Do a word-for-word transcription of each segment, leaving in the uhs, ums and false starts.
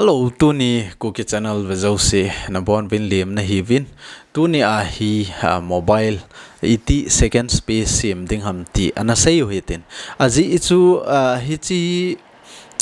Hello, tuni Kuki Channel vejouse nabonuvin lemna hiuvin. Tuni a hi, ah, mobile iti second space sem ding ham ti ana sei u hitin. Ajeh chu, ah, hiche,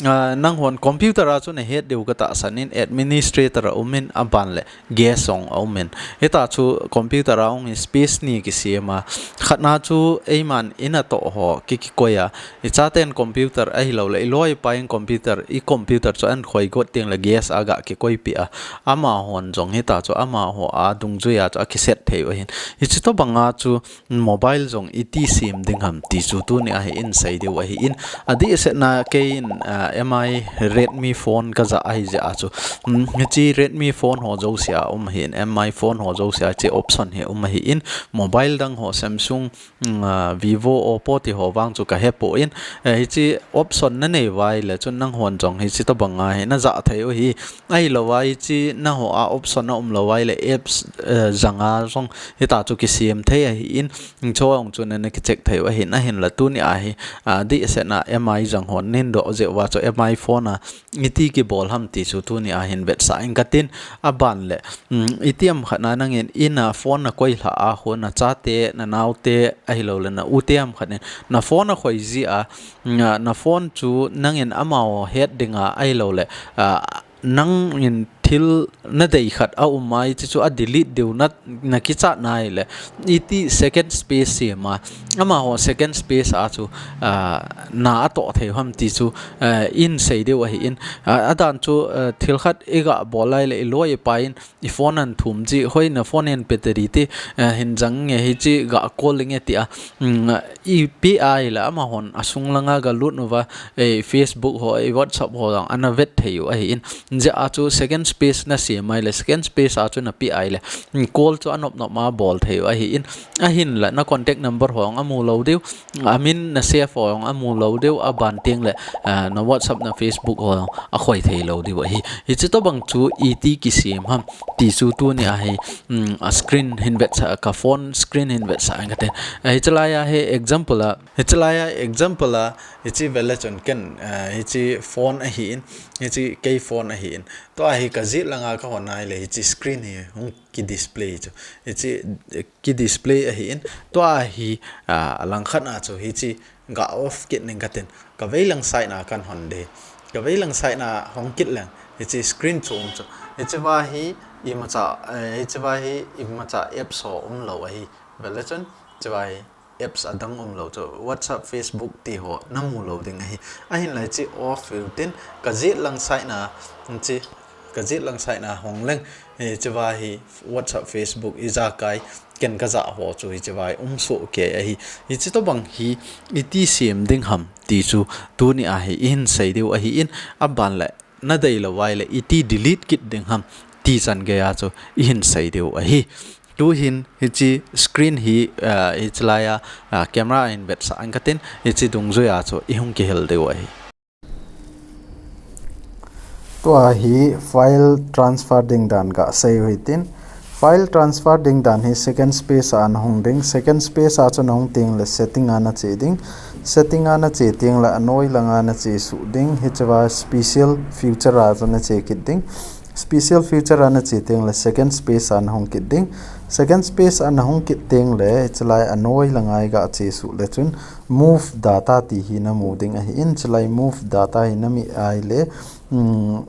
ah, nanghon computer a chu nahet diu katahsan in, administrator aumin, aban le guest jong aumin. Hita chu computer a hung hi space ni kisem a. Khatna chu eiman in atoh ho ki, kikoi a. Ichaten computer ahilou le, iloi ipai in computer, icomputer chu ahin khoi got teng le guest aga kikoipeh a. Amahon jong hita chu amaho a dungjui a chu akiset thei u ahin. Hiche tobang a chu mobile jong iti sem ding ham ti chu tuni a hi in sei diu ahin. Adehsetna keiin, ah, M I Redmi phone kaja ahi jeh a chu. Um, hiche Redmi phone ho jouse a um ahin, M I phone ho jouse a hiche option hi um ahin. Mobile dang ho Samsung, um, ah, Vivo, Oppo ti ho vang chu kahepon. Eh, hiche option nanei uva ahile chun nanghon jong hiche tobang a hi naja thei u ahi. Ahilou a hiche naho a option aumlou uva ahile apps, eh, janga jong hita chu kisem thei ahin. Hiche ho jong chu nana kicheck thei u ahin, ahinla tuni a hi, ah, adehsetna M I jang hon nahin doh jeh uva chu M I phone a iti kibol ham ti chu tuni a hin vetsah inge katin. Aban le, um, itiham khatna nangin in a phone nakoi lhah a khu nachate, nanaote, ahilou le na ute ham khat in na phone akhoi jeh a, um, na phone chu nangin amaho het ding a ahilou le, ah, nangin thil nadei khat aum a, hiche chu adelete diu na, nakichat na ahile, iti second space sem a, amaho second space a chu, ah, na atoh thei u ham ti chu, ah, in sei diu ahin. Ah, adan chu, ah, thil khat iga bol ahile, iloi ipai in iphone ahin thum jeh, hoi na phone in battery ti, ah, hin jang nge, hiche ga call inge tia, um, ipeh ahile amahon asung langa galut uva, eh, Facebook ho, eh, WhatsApp ho jong ana vet thei u ahin. Hijeh a chu second space nasem ahile, second space a chu napeh ahile, um, call chu anop nop a bol thei u ahin. Ahinla na contact number ho jong amu lou diu, amin na save ho jong amu lou diu, aban teng le, ah, na WhatsApp, na Facebook ho jong akhoi thei lou diu ahi. Hiche tobang chu iti kisem ham ti chu tuni a hi, um, a screen hin vetsah, ka phone screen hin vetsah inge katin. Ah, hiche lai a hi example a, hiche lai a example a, hiche vele chun ken, ah, hiche phone ahin, hiche kei phone ahin. Tua hi kajet langa kahon ahile hiche screen hi hung kidisplay chu. Hiche, eh, kidisplay ahin. Tua hi, ah, alangkhat a chu hiche ga off kit inge katin. Kavei lang side na kahin hon ding. Kavei lang side na hung kit leng hiche screen chu um chu. Hiche va hi imacha, eh, hiche va hi imacha apps ho umlou ahi. Vele chun, hiche va hi apps adang umlou chu, WhatsApp, Facebook ti ho namu lou ding ahi. Ahinla hiche off u hitin, kajet lang side na, hiche, kajet lang side na hong leng, eh, hiche va hi WhatsApp, Facebook ijakai, ken kaja ho chu hiche va hi um soh kei ahi. Hiche tobang hi iti sem ding ham ti chu tuni a hi ihin sei diu ahin, aban le nadei lou uva ahile iti delete kit ding ham ti chan gei a chu ihin sei diu ahi. Tuhin hiche screen hi, ah, hiche lai a, ah, camera a hin vetsah inge katin, hiche dungjui a chu ihung kihil diu ahi. Tua hi file transfer ding dan gasei u hitin. File transfer ding dan hi second space a nahung ding. Second space a chu nahung teng le setting a nache ding. Setting a nache teng le anoi langa nache suh ding. Hiche va special feature a chu nache kit ding. Special feature a nache teng le second space a nahung kit ding. Second space a nahung kit teng le, hiche lai anoi langa iga che suh le chun move data ti hi namu ding ahin, hiche lai move data hi nameh ahile, um,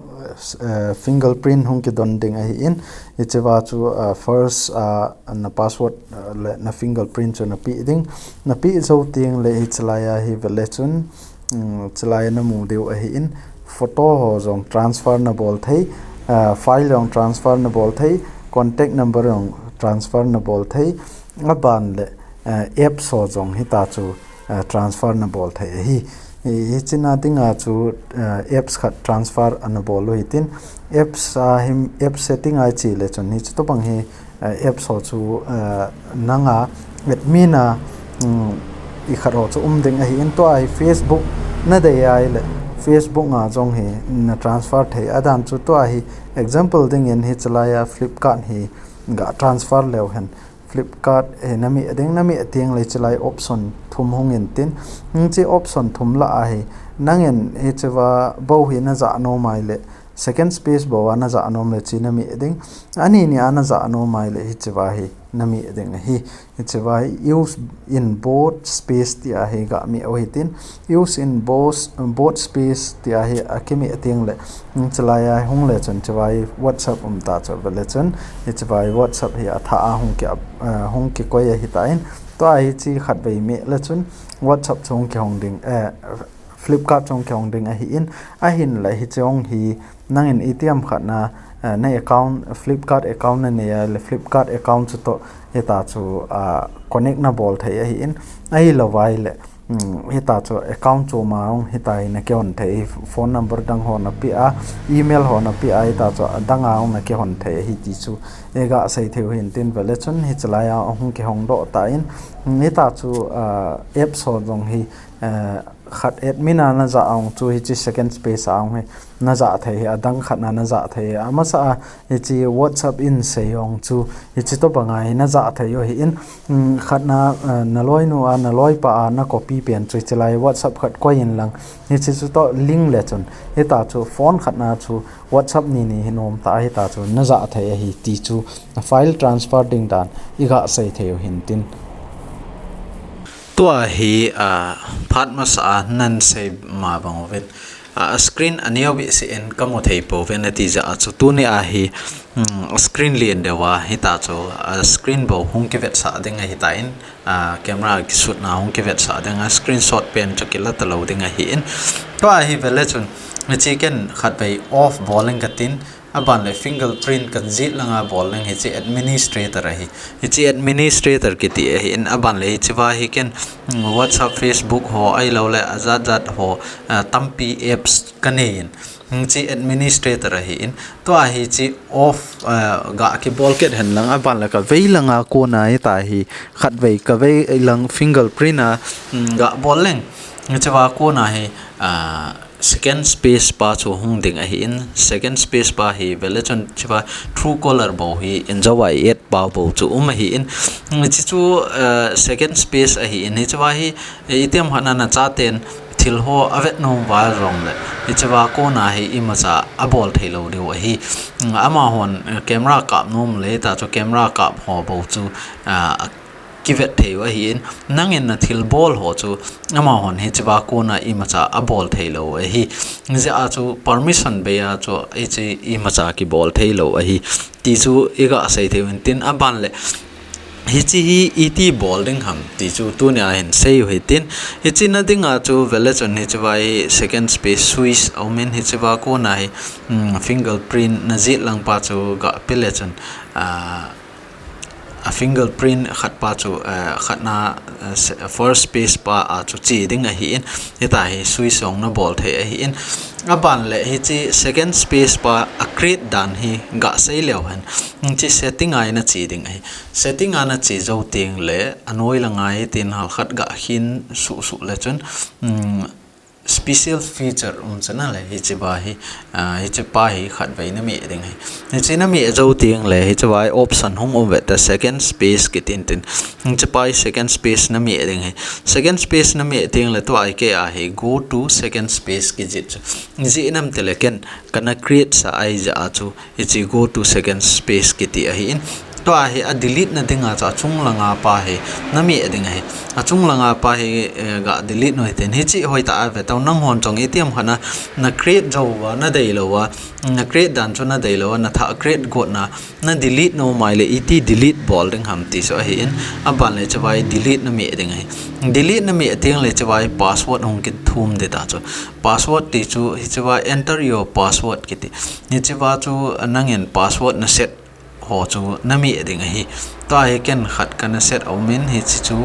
eh, fingerprint hung kidon ding ahin, hiche va chu, ah, first, ah, na password, ah, le na fingerprint chu napeh ding. Napeh jou teng le hiche lai a hi vele chun, um, hiche lai namu diu ahin, photo ho jong transfer nabol thei, ah, file jong transfer nabol thei, contact number jong transfer nabol thei, aban le, ah, apps ho jong hita chu, ah, transfer nabol thei ahi. Hi, hiche na dinga chu, ah, apps khat transfer anabol u hitin, apps a hi, app setting a iche le chun hiche tobang hi, eh, apps ho chu, eh, nanga admin a, um, ikhat ho chu um ding ahin, tua hi Facebook nadei ahile Facebook a jong hi na transfer thei. Adan chu tua hi example dingin hiche lai a Flipkart hi ga transfer leu hen. Flipkart hi nameh ding, nameh teng le hiche lai option thum hung intin. Hiche option thum lah a hi nangin hiche va bou hi najah nom ahile Second space bou a najah nom le hiche nameh ding. Ani ni a najah nom ahile hichea hi nameh ding ahi. Hichea hi use in both space tia hi gameh u hitin. Use in both, both space tia hi akimeh teng le, hiche lai a hung le chun hichea hi WhatsApp um ta chu vele chun, hichea hi WhatsApp hi athah a hung ki, eh, hung kikoi ahitan. Tua hiche khatvei meh le chun WhatsApp chu hung kihong ding, eh, Flipkart chu hung kihong ding ahin, ahinla hiche hung hi nangin itiham khat na, eh, na account, Flipkart account nanei a le Flipkart account chu toh hita chu, ah, connect nabol thei ahin, ahilou vai le, um, hita chu account chu ma hung hita hi nakihon thei, phone number dang ho napeh a, email ho napeh a, hita chu adang a hung nakihon thei ahi ti chu iga sei thei u hintin vele chun hiche lai a hung kihong doh tan, um, hita chu, ah, apps ho jong hi, eh, khat admin a najah a hung chu hiche second space a hung hi najah thei hi, adang khat na najah thei hi. Amasa a hiche WhatsApp in sei hung chu hiche tobang a hi najah thei u ahin, um, khat na, eh, naloinu a, naloipa a na copy pen chu hiche lai WhatsApp khat koi in lang hiche chu toh link le chun hita chu phone khat na chu WhatsApp ni ni hi nom ta hita chu najah thei ahi ti chu file transfer ding dan iga sei thei u hintin. Tua hi, ah, phat masa a nasei ma bang uvin, ah, screen aneo behseh in kamu thei pouvin ati jeh a chu tuni a hi, um, screen len deuva hita chu, ah, screen bou hung kivetsah ding ahitan, ah, camera kisutna hung kivetsah ding a screenshot pen chu kila talou ding ahin. Tua hi vele chun hiche ken khatvei off bol ing katin, aban le fingerprint kajet langa bol leng hiche administrator ahi. Hiche administrator kiti ahin, aban le hichea hi ken, mm, WhatsApp, Facebook ho ahilou le ajat jat ho, ah, tampi apps kanei in. Hiche administrator ahin. Tua hiche off, ah, ga kibol kit hen lang aban le kavei langa kona hita hi khatvei kavei lang fingerprint a, mm, ga bol leng. Hichea kona hi, ah, second space pa chu hung ding ahin, second space pa hi vele chun hichea Truecaller bou hi injou a i-add pau bou chu um ahin. Hiche chu, eh, second space ahin, hichea hi, eh, itiham khat na nachaten thil ho avet nom uva jong le hichea kona hi imacha abol thei lou diu ahi. Amahon, eh, camera kap nom le hita chu camera kap ho bou chu, ah, kivet thei u ahin, nangin nathil bol ho chu amahon hichea kona imacha abol thei lou ahi. Hijeh a chu permission bei a chu hiche imacha kibol thei lou ahi ti chu iga sei thei u hintin, aban le hiche hi iti bol ding ham ti chu tuni a hin sei u hitin, hiche na ding a chu vele chun hichea hi second space switch aum in hichea kona hi, mm, fingerprint najet lang pa chu ga pe le chun, ah, a fingerprint khat pa chu, eh, khat na, eh, se-, first space pa a chu che ding ahin, hita hi switch jong nabol thei ahin. Aban le hiche second space pa a create dan hi ga sei leu hen. Hiche setting a hi nache ding ahi. Setting a nache jou teng le anoi langa hitin halkhat ga khin suh suh le chun, um, special feature um chu na le hiche pa hi, ah, hiche pa hi khatvei nameh ding ahi. Hiche nameh jou teng le hichea hi option hung um ve ta second space kiti tin. Hiche pa hi second space nameh ding ahi. Second space nameh teng le tua hi kei a hi go to second space kijih chu. Ijeh inem itile ken kana create sa ahi jeh a chu hiche go to second space kiti ahin. Tua hi a delete na ding a chu achung langa pa hi nameh ding ahi. Achung langa pa hi, eh, ga delete u hitin. Hiche hoitah a ve tau, nanghon jong itiham khat na, na create jou uva, nadei lou uva, na create dan chu nadei lou uva, nathah create got na, na delete nom ahile iti delete bol ding ham ti chu ahin. Aban le hichea hi delete nameh ding ahi. Delete nameh teng le hichea hi password hung kithum ding ta chu. Password ti chu hichea enter your password kiti. Hichea chu nangin password na set ho chu nameh ding ahi. Tua hi ken khat kana set aum in hiche chu,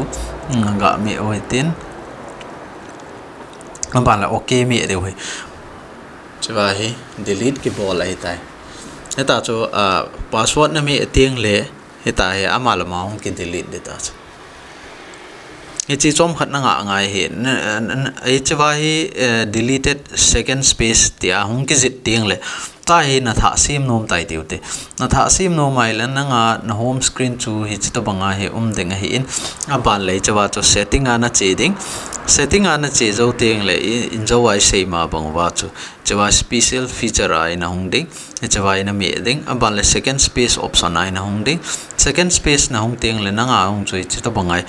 mm, ga meh u hitin. Aban le ok meh diu ahi. Hichea hi delete kibol ahitai. Hita chu, ah, password nameh teng le hita hi ama le ama hung kidelete ding ta chu. Hiche chomkhat na ngah ngai hi, na, na, na, hichea hi, eh, deleted second space tia hung kijih teng le, tua hi nathah sem nom tai tiu hite. Nathah sem nom ahile nanga na home screen chu hiche tobanga hi um ding ahin, aban le hichea chu setting a nache ding. Setting a nache jou teng le i, injou a isei ma bang uva chu Hicheva special feature a ina hung ding. Hicheva ina meh ding. Aban le second space option a ina hung ding. Second space na hung teng le nanga hung chu hiche tobang ahi.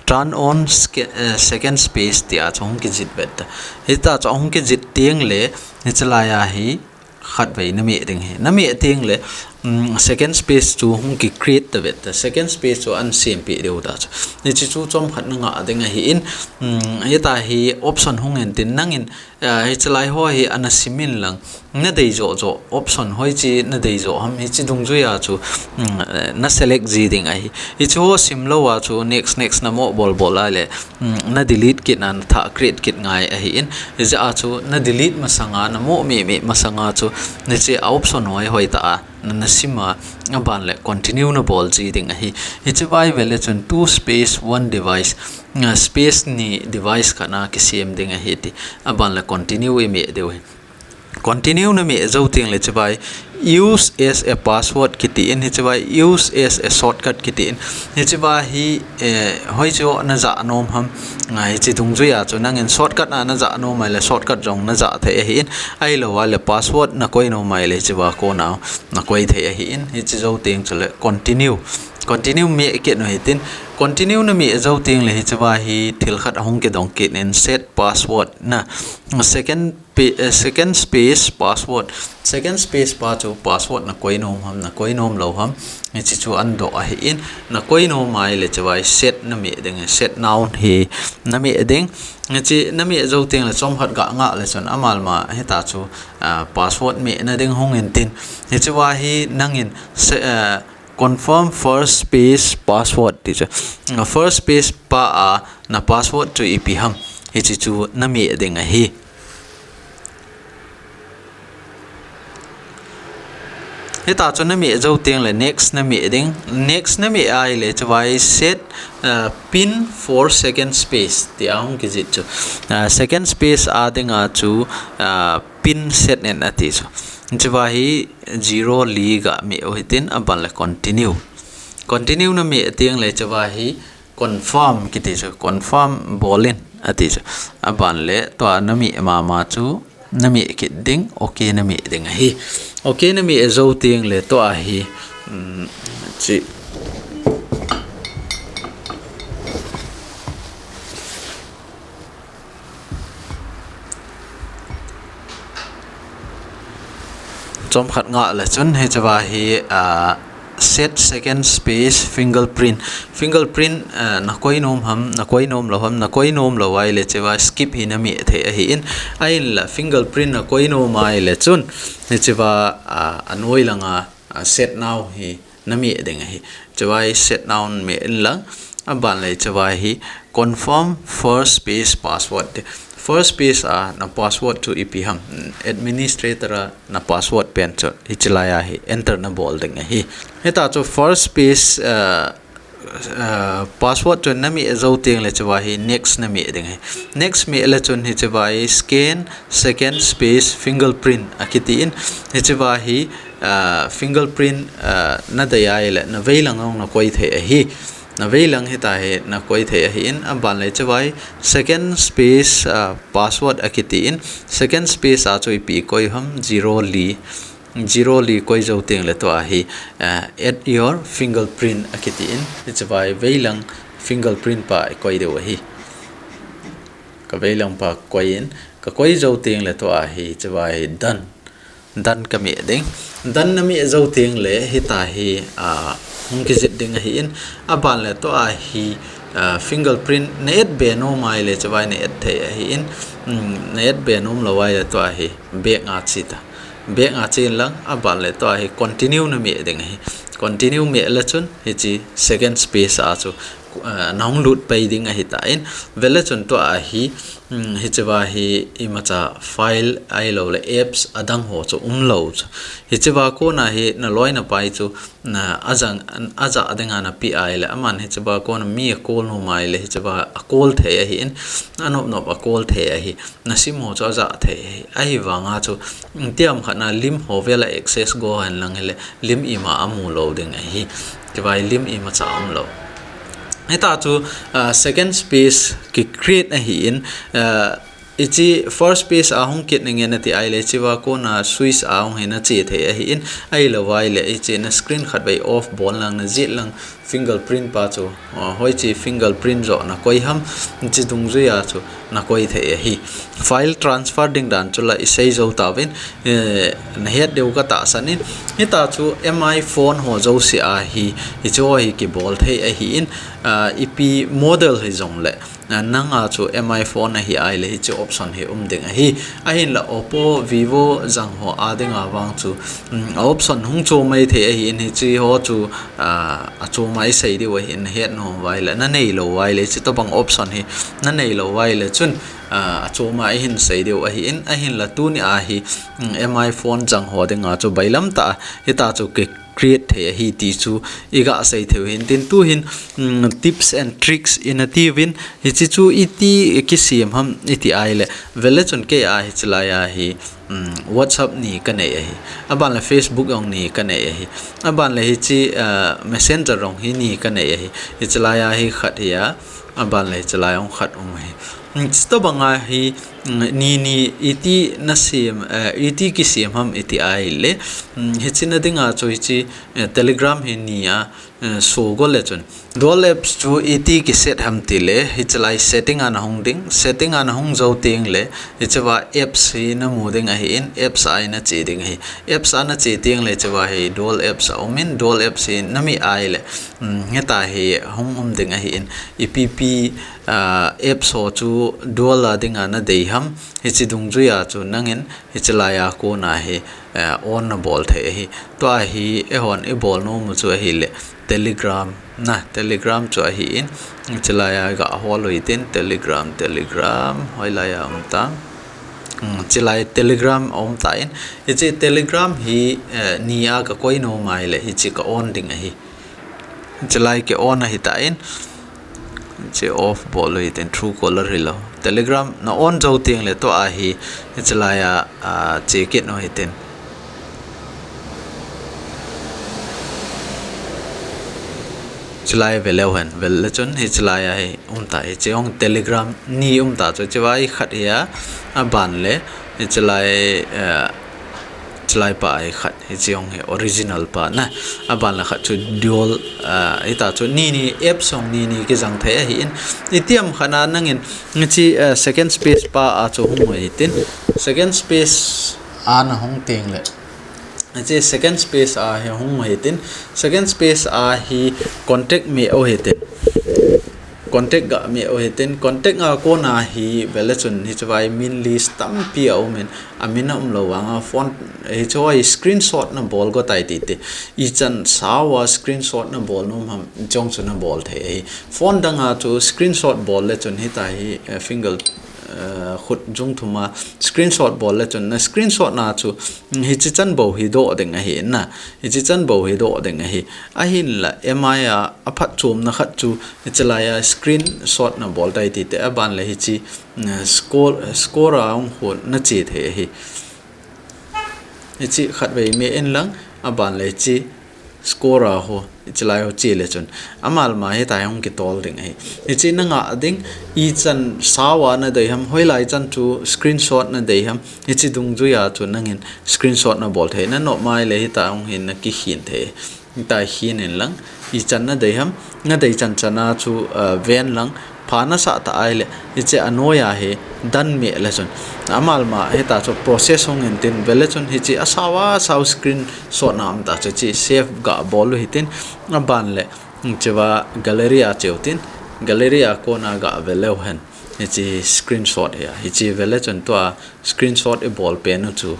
Turn on sca-, eh, second space tia chu hung kijih vet ta. Hita chu hung kijih teng le, hiche lai a hi khatvei na meh ding ahi. Na meh teng le, um, second space chu hung ki create ta vet ta. Second space chu ana sempeh diu ta chu. Hiche chu chomkhat na ngah ding ahin, um, hita hi option hung en tin nangin, ah, hiche lai ho hi ana sim in lang. Na dei joh joh option hoiche na dei joh ham hiche dungjui a chu, um, na select ji ding ahi. Hiche ho sim lou a chu next, next na mo bol bol a le, um, na delete kit na, na thah create kit ngai ahin. Hijeh a chu na delete masanga, na mo meh meh masanga chu hiche a option hoi hoi ta a na, na sim a, aban le continue na bol ji ding ahi. Hicheva i vet le chun two space one device, ah, space ni device khat na kisem ding ahi ti. Aban le continue i meh diu ahi. Continue na meh jou teng le hicheva hi use as a password kiti in, hicheva hi use as a shortcut kiti in. Hicheva hi, eh, hoiche na jah nom ham, ah, hiche dungjui a chu nangin shortcut a na jah nom a le shortcut jong na jah thei ahin, ahilou a le password na koi nom a le hicheva kona na koi thei ahin, hiche jou teng chu le continue. Continue meh kit u hitin, continue na meh jou teng le hicheva hi thil khat ahung kidong kit in set password na second pa-, eh, second space password. Second space pa chu password na koi nom ham, na koi nom lou ham. Hiche chu ana doh ahin, na koi nom a le hicheva hi set na meh ding, set now hi na meh ding. Hiche na meh jou teng le chomkhat ga ngah le chun amalma hita chu, ah, password meh na ding hung in tin. Hicheva hi nangin se-, ah, confirm first space password ti chu. Ah, first space pa a na password chu ipi ham. Hiche chu na meh ding ahi. Hita chu na meh jou teng le next na meh ding. Next na meh a le hicheva hi set, uh, pin for second space tia hung kijih chu. Uh, second space a dinga chu, uh, pin set in ati chu. Hicheva hi zero li ga meh u hitin aban le continue. Continue na meh teng le hicheva hi confirm kiti chu, confirm bol in ati chu. Aban le tua na meh mama chu na meh kit ding, okay na meh ding ahi. Okay na meh jou teng le tua hi, um, chi chomkhat ngah le chun hicheva hi, ah, set second space fingerprint. Fingerprint, ah, na koi nom ham, na koi nom lou ham, na koi nom lou a le hicheva skip hi na meh thei ahin. Ahinla fingerprint na koi nom a le chun hicheva, ah, anoi langa, ah, set now hi na meh ding ahi. Hicheva hi set now meh in lang, aban le hicheva hi confirm first space password ti. First space a na password chu ipi ham, administrator a na password pen chu hiche lai a hi enter na bol ding ahi. Hita chu first space, uh, uh, password chu na meh jou teng le hicheva hi next na meh ding ahi. Next meh le chun hicheva hi scan second space fingerprint akiti in, hicheva hi, ah, fingerprint, ah, na dei a le na veilang jong na koi thei ahi. Na veilang hita hi na koi thei ahin, aban le hicheva hi second space, ah, password akiti in, second space a chu ipi koi ham, zero li. Zero li koi jou teng le tua hi, ah, add your fingerprint akiti in, hicheva hi veilang fingerprint pa i koi diu ahi. Ka veilang pa koi in, ka koi jou teng le tua hi hicheva hi done. Done ka meh ding. Done na meh jou teng le hita hi, ah, hung kijih ding ahin, aban le tua hi, ah, fingerprint na add be nom a le hicheva hi na add thei ahin, um, na add be nom lou a le tua hi back a che ta. Back a che in lang, aban le tua hi continue na meh ding ahi. Continue meh le chun hiche second space a chu, ah, na hung lut pai ding ahitan, vet le chun tua hi, um, hicheva hi imacha file ahilou le apps adang ho chu umlou chu. Hicheva kona hi na loi na pai chu na ajang, ajah dinga na pe a le aman hicheva kona mi a call nom a le hicheva a call thei ahin, anop nop a call thei ahi. Na sim ho chu ajah thei ahi. Ahivanga chu, um, tiam khat na lim ho vel a access go hen lang hile lim ima amu lou ding ahi. Hicheva hi lim imacha umlou. Hita chu, ah, second space ki create ahin, ah, Hiche first page a hung kit nange nati ahile, hichea kona switch a hung hi nache thei ahin, ahilou ahile hiche na screen khatvei off bol lang, najet lang fingerprint pa chu, ah, hoiche fingerprint joh nakoi ham, hiche dungjuia chu nakoi thei ahi. File transfer ding dan chu la isei jou tauvin, eh, nahet diu katahsan in, hitia chu M I phone ho jouse a hi, hiche ho hi kibol thei ahin, ah, ipi model hijongle, ah, nanga chu M I phone ahi ahile hiche option hi um ding ahi. Ahinla Oppo, Vivo jang ho a dinga vang chu, um, a option hung chom mai thei ahin, hiche ho chu, ah, achom a isei diu ahin, nahet nom uva ahile, naneilou uva ahile, hiche tobang option hi naneilou uva ahile chun, ah, achom a ihin sei diu ahin, ahinla tuni a hi, um, M I phone jang ho dinga chu bailam tah a hitia chu ki create thei ahi ti chu iga sei theiu hintin, tuhin, um, tips and tricks ina tiuvin, hiche chu iti kisem ham iti ahile, vele chun kei a hiche lai a hi, um, WhatsApp ni kanei ahi, aban le Facebook jong ni kanei ahi, aban le hiche, ah, Messenger jong hi ni kanei ahi, hiche lai a hi khat hi a, aban le hiche lai jong khat um ahi. Um, chutobang a hi, um, ni ni iti nasem, eh, iti kisem ham iti ahile, um, hiche na dinga chu hiche, eh, Telegram hi ni a, eh, so go le chun. Dual apps chu iti kiset ham tile, hiche lai setting a nahung ding, setting a nahung jou tengle, hichea apps hi namu ding ahin, apps a nache ding ahi. Apps a nache tengle hichea hi dual apps aumin, dual apps hi namih ahile, um, hitia hi hung um ding ahin, ipi pi, ah, apps ho chu dual a dinga nadei ham, hiche dungjuia chu nangin hiche lai a kona hi, eh, on nabol thei ahi. Tua hi eihon ibol nomu chu ahile Telegram na, Telegram chu ahin, hiche lai a ga hol u hitin, Telegram, Telegram, hoilai a um ta. Um, hiche lai Telegram aum tan, hiche Telegram hi, eh, ni a kakoi nom ahile hiche ka on ding ahi. Hiche lai ka on ahitan, hiche off bol u hitin, Truecaller hilou. Telegram na on jou tengle tua hi, hiche lai a, ah, che kit u hitin. Hiche lai veleu hen, vele chun hiche lai a hi um ta, hiche jong Telegram ni um ta chu, hichea hi khat hi a, aban le hiche lai, eh, hiche lai pa hi khat, hiche jong hi original pa na, aban le khat chu dual, ah, hitia chu ni ni apps jong ni ni kijang thei ahin, itiham khat a nangin hiche, eh, second space pa a chu hung u hitin, second space a nahung tengle, hiche second space a hi hung u hitin, second space a hi contact meh u hitin. Contact ga meh u hitin, contact a kona hi vele chun hichea hi min list tampi aumin, amin aumlou vanga phone, hichea hi screenshot nabol go tai tite. Ichan sao a screenshot nabol nom ham, hiche jong chu nabol thei ahi. Phone danga chu screenshot bol le chun hitia hi, eh, finger, eh, khut jung thum a screenshot bol le chun na screenshot na chu, mm, hiche chan bou hi doh ding ahi na. Hiche chan bou hi doh ding ahi. Ahinla M I a aphatchomna khat chu hiche lai a screenshot nabol tai tite, aban le hiche, mm, score, score a hung ho nache thei ahi. Hiche khatvei meh in lang, aban le hiche score a ho, hiche lai ho che le chun, amalma hitia hi hung kitol ding ahi. Hiche nanga ding, ichan sao a nadei ham, hoilai chan chu screenshot nadei ham, hiche dungjuia chu nangin screenshot nabol thei. Nanop ahile hitia hung hin nakikhin thei. Hitia khin in lang, ichan nadei ham, nadei chan chan a chu, ah, ven lang, pha nasah ta ahile, hiche anoiya hi done meh le chun, amalma hitia chu process hung intin, vele chun hiche asao a sao screenshot na um ta chu hiche save ga bol u hitin, aban le hichea gallery a che u tin, gallery a kona ga veleu hen, hiche screenshot hi a, hiche vele chun tua screenshot ibol pen u chu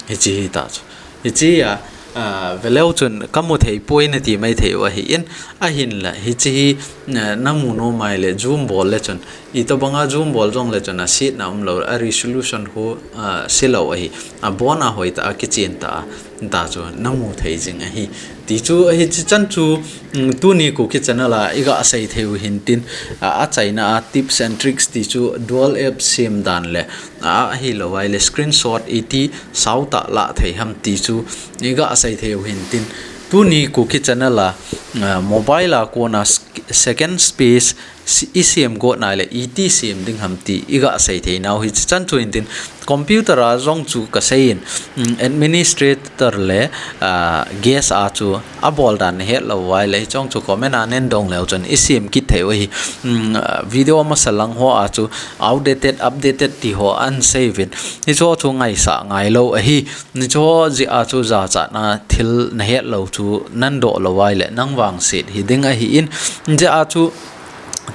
hiche hita chu. Hichea, ah, veleu chun kamu thei poi nati mai thei u ahin, ahinla hiche hi, ah, namu nom ahile zoom bol le chun, itobanga zoom bol jongle chun asetna umlou, a resolution khu, ah, selou ahi, abona hoitah a kichen ta a, ta chu namu thei jing ahi. Ti chu hiche chan chu, mm, tuni Kuki channel a iga sei theiu hintin, ah, achaina a tips and tricks ti chu dual app sem dan le, ah, ahilou ahile screenshot iti saotah lah thei ham ti chu iga sei theiu hintin. Tuni Kuki channel a, ah, mobile a kona sk-, second space si-, i sem got nai le iti sem ding ham ti i ga sei thei nau hi chi chan chu in tin computer a jong chu ka sei in, mm, administrator le, ah, guest a chu a bol dan na het lo vai le hi chong chu comment a nen dong leu chun i sem kit thei u hi, mm, ah, video masa lang ho a chu outdated, updated ti ho an sei vin hi chu chu ngaisa ngai lo ahi. Ni chu jeh a chu jachatna thil na het lo chu nan doh lo vai le nang vangset hi ding ahi in, jeh a chu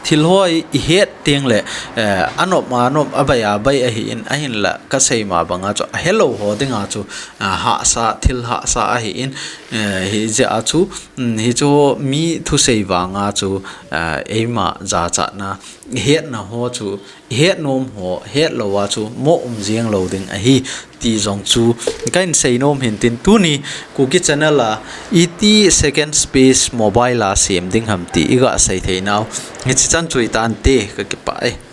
thil ho i het teng le, eh, a nop a nop, a bai a bai ahi in, ahin la ka sei ma banga chu a hello ho dinga chu, ah, hahsa, thil hahsa ahi in, eh, hi jeh a chu, mm, hi chu mi thusei vanga chu, eh, eima jachatna, hetna ho chu, het nom ho, het lo a chu mo um jeng lo ding ahi ti jong chu ka in sei nom hin tin tuni Kuki channel a iti second space mobile a sem ding ham ti i ga sei thei nau. Hi chi chan chu i tan te ka kipah e.